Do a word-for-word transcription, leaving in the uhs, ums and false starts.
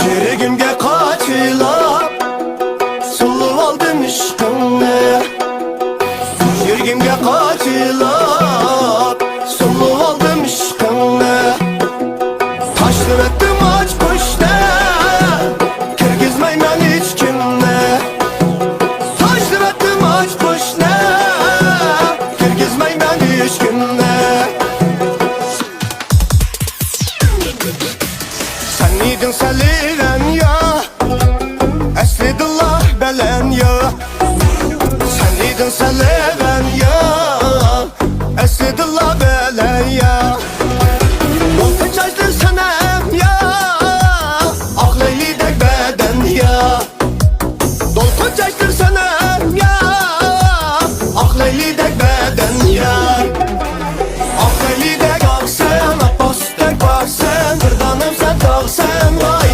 يۈرىكىمگە قاچىلاپ، سولىۋالدىم ئىشقىڭنى. يۈرىكىمگە قاچىلاپ، سولىۋالدىم ئىشقىڭنى. تاشلىۋەتتىم ئاچقۇچنى، كىرگۈزمەيمەن ھېچكىمنى. تاشلىۋەتتىم ئاچقۇچنى، كىرگۈزمەيمەن ھېچكىمنى. سەن ئىدىڭ سەلىۋەن يا، ئەسلىدىلا بەلەن يا. سەن ئىدىڭ سەلىۋەن يا، ئەسلىدىلا بەلەن يا. دولقۇن چاچلىرى سەنەم يا، ئاق لەيلىدەك بەدەن يا. دولقۇن چاچلىرى سەنەم يا، ئاق لەيلىدەك بەدەن يا. ئاق لەيلىدەك ئاقسەن، ئاپئاق سۈتتەك پاكسەن، بىر دانەمسەن تاغسەن، ۋاي.